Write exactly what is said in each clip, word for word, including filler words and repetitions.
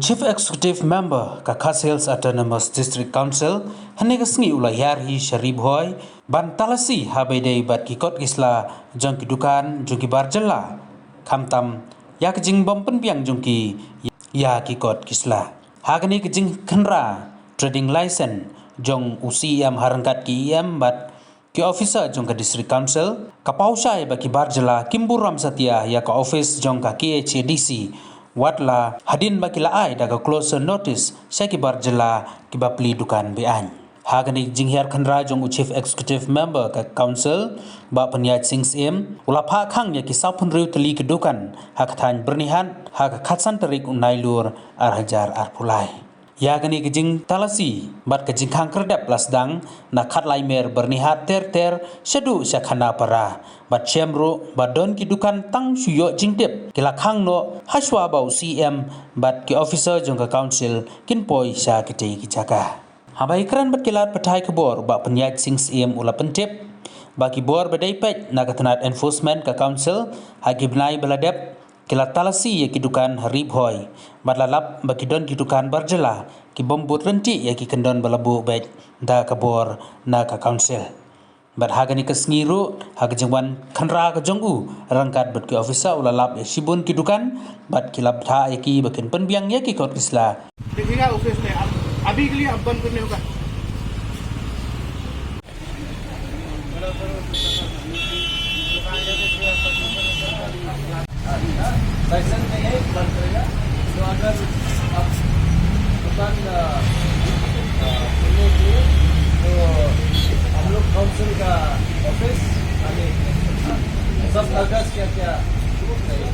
Chief Executive Member ka Khasi Hills Autonomous District Council, hynne ka sngi u la hiar hi sha Ri Bhoi, ban talasi ha ba ïadei bad ki kot ki sla jong ki dukan jong ki bar jylla, khamtam ïa ka jingbym pynbiang jong ki ïa ki kot ki sla. Ha kane ka jingkhynra trading license jong u C E M ha ryngkat ki E M bad ki officer jong ka District Council, ka paw shai ba ki bar jylla kim burom satia ïa ka office jong ka K H A D C, wat la hadien ba ki la ai da ka closure notice sha ki bar jylla kiba plie dukan be-aiñ. Ha kane ka jinghiar khynra jong u Chief Executive Member ka Council, Bah Pynïaid Sing Syiem, u la phah khang ïa ki sawphew hynriew tylli ki dukan ha ka thaiñ Byrnihat ha ka khatsan tarik u Nailur ar hajar arphew lai. Ïa kane ka jingtalasi bad ka jingkhang khyrdep la sdang na khatlai mer Byrnihat ter ter shaduh sha Khanapara, bad shem ruh ba don ki dukan tang shu ïoh jingtip ki la khang noh hashwa ba u C E M bad ki officer jong ka Council kin poi sha kitei ki jaka. Haba ïakren bad ki lad pathai khubor, Bah Pynïaid Sing Syiem u la pyntip ba ki bor ba dei peit na ka tnat enforcement ka Council ha ki bnai ba la dep, ki la talasi ïa ki dukan ha Ri Bhoi, bad la lap ba ki don ki dukan bar jylla kibym bud ryntih ïa ki kyndon ba la buh beit da ka bor na ka Council. Bad ha kane ka sngi ruh, ha ka jingwan khynra ka jong u ryngkat bad ki officer, u la lap ïa shibun ki dukan bad ki la bthah ïa ki ba kin pynbiang ïa ki kot ki sla. देखिएगा ऑफिस में, आप अभी के लिए आप बंद करने होगा। लाइसेंस नहीं है, बंद करेगा। तो अगर आप दुकान, अ, अ, खोलने के लिए, तो हम लोग काउंसिल का ऑफिस, यानी सब कागज क्या क्या चाहिए?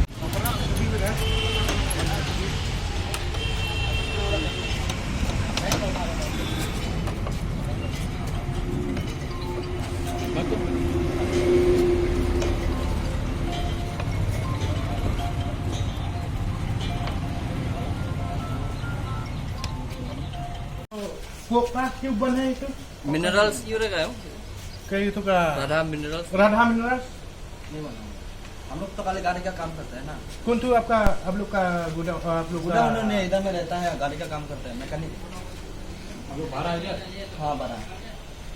कोक का क्यों बंद है तो? मिनरल्स यूं रहेगा, क्या ये तो का? राधा मिनरल्स। राधा मिनरल्स। नहीं मालूम। हम लोग तो खाली गाड़ी का काम करते हैं ना। कौन तो आपका, आप लोग का गोडाउन, आप लोग का गोडाउन नहीं, इधर में रहता है, गाड़ी का काम करता है, मैकेनिक। हम लोग भाड़ा है क्या? हाँ, भाड़ा।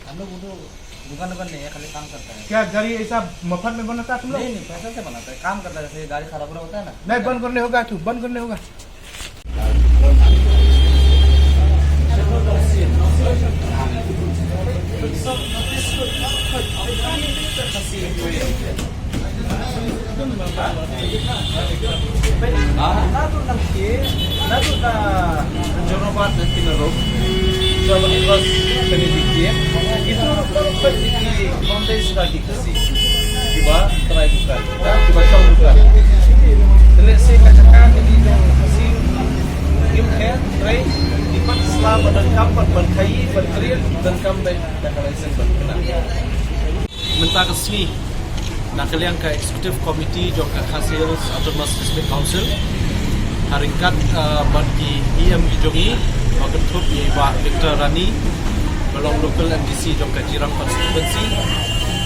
हम लोग वो तो दुकान वुकान नहीं है, खाली काम करता है। क्या गाड़ी ऐसा मफत में बनाता है तुम लोग? नहीं, नहीं, पैसा से बनाता है, काम करता है, जैसे गाड़ी खराब होता है ना। नहीं, बंद करने होगा तू, बंद करने होगा। Kiba trai dukan, kiba shaw dukan. Te lehse ka jaka kane jong Khasi, ngim khet, trai, ki mat sla ba donkam pat ban khaii, ban kren, donkam beit da ka license ban kynnoh. Mynta ka sngi, na ka liang ka Executive Committee jong ka Khasi Hills Autonomous District Council, ha ryngkat, ah, bad ki E M ki jong ngi, ba kynthup ïa i Bah Victor Rani, ba long local M D C jong ka Jirang constituency,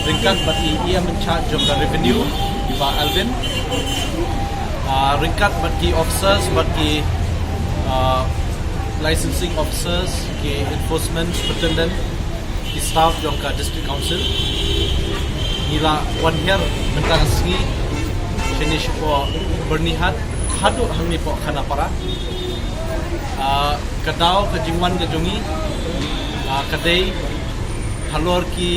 ryngkat bad i E M in charge jong ka revenue, i Bah Alvin, ah, ryngkat bad ki officers, bad ki, ah, licensing officers, ki enforcement superintendent, ki staff jong ka District Council. Ngi la wan hiar mynta ka sngi shane shapoh Byrnihat haduh hangne hapoh Khanapara. Ah, ka daw ka jingwan ka jong ngi, ah, ka dei halor ki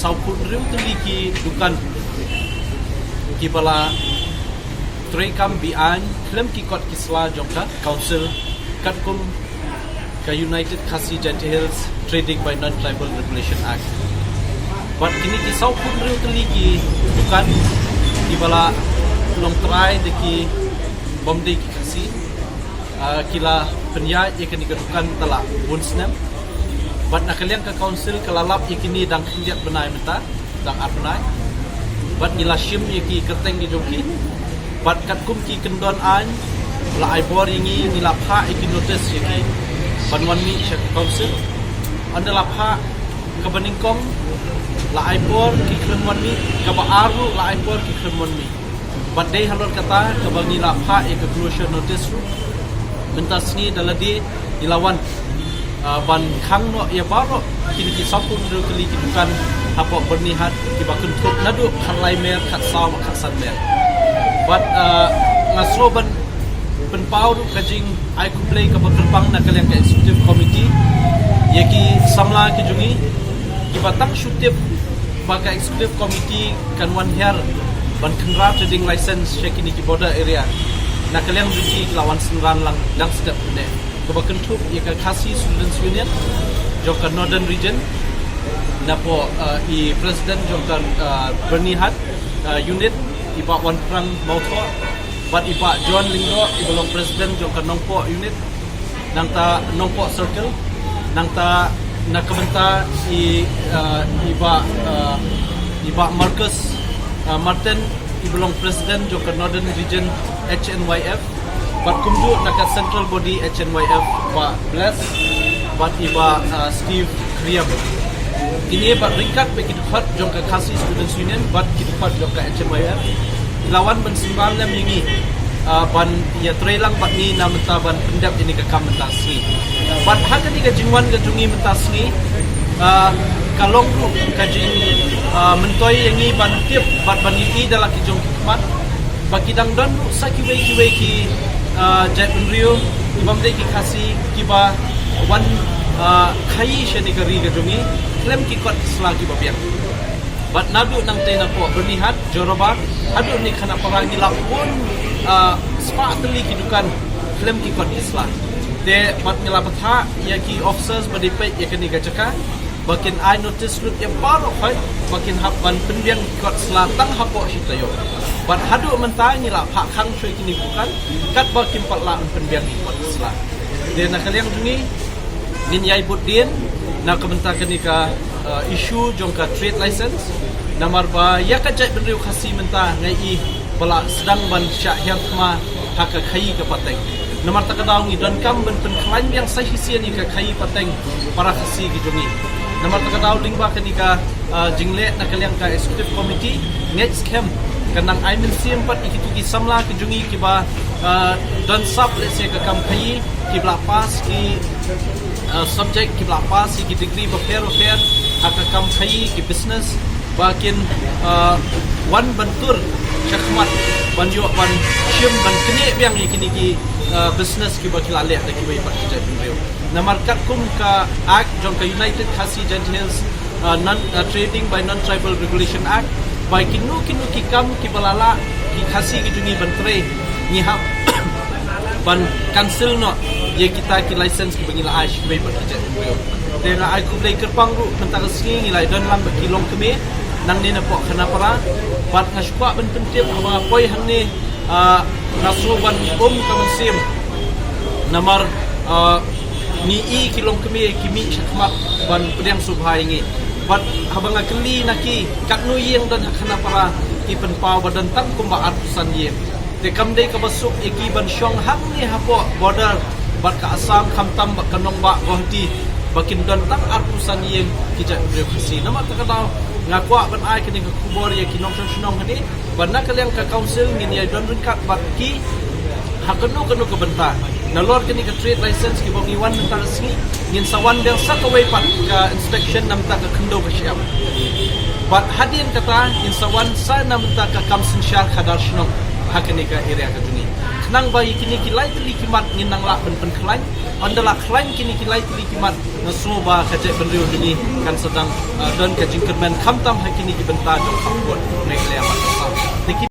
sawphew hynriew tylli ki dukan kiba la treikam be-aiñ khlem ki kot ki sla jong ka Council, katkum ka United Khasi Jaintia Hills Trading by Non-Tribal Regulation Act. Bad kine ki sawphew hynriew tylli ki dukan kiba la long trai da ki bym dei ki Khasi, ah, ki la pynïaid ïa kane ka dukan te la bun snem. Bad na ka liang ka Council ka la lap ïa kine dang khyndiat bnai mynta, dang ar bnai. Bad ngi la shim ïa ki kyrteng ki jong ki. Bad katkum ki kyndon aiñ la ai bor ïa ngi, ngi la phah ïa ki notice ïa ki ban wan mih sha ka Council. Ynda la phah kaba nyngkong la ai bor ki khlem wan mih, kaba ar ruh la ai bor ki khlem wan mih. Bad dei halor kata kaba ngi la phah ïa ka closure notice ruh. Mynta sngi da lade ngi la wan, ah, ban khang noh ïa baroh kine ki sawphew hynriew tylli ki dukan hapoh Byrnihat kiba kynthup naduh khatlai mer, khatsaw bad khatsan mer. Bad, ah, nga sngew ban pynpaw ruh ka jingai khublei kaba kyrpang na ka liang ka executive committee ïa ki samla ki jong ngi kiba tang shu tip ba ka executive committee kan wan hiar ban khynra trading license sha kine ki border area. Na ka liang jong ki la wan synran lang dang step ne kaba kynthup ïa ka Khasi Students Union jong ka Northern Region, napoh, ah, i president jong ka, ah, Byrnihat, ah, unit, i Bah Wanphrang Mawthoh, bad i Bah John Lyngdoh, iba long president jong ka Nongpoh unit, nangta Nongpoh Circle, nangta na ka bynta i, ah, i Bah, ah, i Bah Marcus, ah, Martin, iba long president jong ka Northern Region H N Y F, bad kumjuh na ka central body H N Y F, Bah Bless bad i Bah, ah, Steve Kriam. Kine bad ryngkat bad ki dkhot jong ka Khasi Students Union bad ki dkhot jong ka H N Y F, la wan ban synran lem ïa ngi, ah, ban ïatrei lang bad ngi na mynta ban pyndep ïa kane ka kam mynta sngi. Bad ha kane ka jingwan ka jong ngi mynta sngi, ah, ka long ruh ka jing, ah, myntoi ïa ngi ban tip bad ban ïohi da la ki jong ki khmat ba ki dang don ruh sa kiwei kiwei ki, ah, jaitbynriew ki bym dei ki Khasi kiba wan, ah, khaii sha kane ka ri ka jong ngi khlem ki kot ki sla kiba biang. Bad naduh nangtei napoh Byrnihat, Jorabat, haduh ne Khanapara ngi la bun, ah, spah tylli ki dukan khlem ki kot ki sla. Te bad ngi la bthah ïa ki officers ba dei peit ïa kane ka jaka ba kin ai notice lut ïa baroh khoit ba kin hap ban pynbiang ki kot sla tang hapoh shi taïew. Bad haduh mynta ngi la phah khang shuwa ïa kine ki dukan katba kim pat lah ban pynbiang ki kot sla. Te na ka liang jong ngi ngin ïai bud dien na ka bynta kane ka, uh, issue jong ka trade license. Namar ba ïa ka jaitbynriew Khasi mynta nga i ba la sdang ban shah hiar thma ha ka khaii ka pateng. Namar kata ka daw ngi donkam ban pynkhlaiñ biang sa shisien ïa ka khaii pateng para Khasi ki jong ngi. Namar kata ka daw lyngba kane ka, ah, jingleh na ka liang ka executive committee, ngeit skhem kan nang ai mynsiem pat ïa kito ki samla ki jong ngi kiba, ah, don sap lehse ka kam khaii, kiba la pass ki, ah, subject, kiba la pass ïa ki degree bapher bapher ha ka kam khaii, ki business, ba kin, ah, wan ban tur shakhmat ban ïoh ban shim ban knieh biang ïa kine ki, ah, business kiba ki la leh da kiwei pat ki jaitbynriew. Namar katkum ka Act jong ka United Khasi Jaintia Hills, ah, non, ah, Trading by Non-Tribal Regulation Act, ba kino kino ki kam kiba la lah ki Khasi ki jong ngi ban trei, ngi hap ban cancel noh ïa kita ki license kiba ngi la ai sha kiwei pat ki jaitbynriew. Te nga ai khublei kyrpang ruh mynta ka sngi ngi la ïadon lang bad ki longkmie nangne napoh Khanapara, bad nga shu kwah ban pyntip haba poi hangne, ah, nga sngew ban um ka mynsiem. Namar, ah, ngi i ki longkmie ki mih shakhmat ban pdiang sngewbha ïa ngi. Bad haba nga kylli na ki katno ïing don ha Khanapara, ki pynpaw ba don tang kumba arphew san ïing. Te kam dei kaba suk ïa ki ban shong hangne hapoh border bad ka Assam, khamtam bad ka nongbah Guwahati, ba kin don tang arphew san ïing ki jaitbynriew Khasi. Namar kata ka daw nga kwah ban ai kane ka khubor ïa ki nongshong shnong hangne ba na ka liang ka council ngin ïai don ryngkat bad ki ha kano kano ka bynta. Nalor kane ka trade license kiba ngi wan mynta ka sngi, ngin sa wan biang sa kawei pat ka inspection na bynta ka khyndew ka shyiap. Bad hadien kata ngin sa wan sa na bynta ka kam synshar khadar shnong ha kane ka area ka jong ngi. Khnang ba ïa kine ki lai tylli ki mat ngin nang lah ban pynkhlaiñ. Ynda la khlaiñ kine ki lai tylli ki mat, nga sngew ba ka jaitbynriew jong ngi kan sa dang, ah, don ka jingkyrmen khamtam ha kine ki bynta jong ka khubor Meghalaya bad Assam. Te ki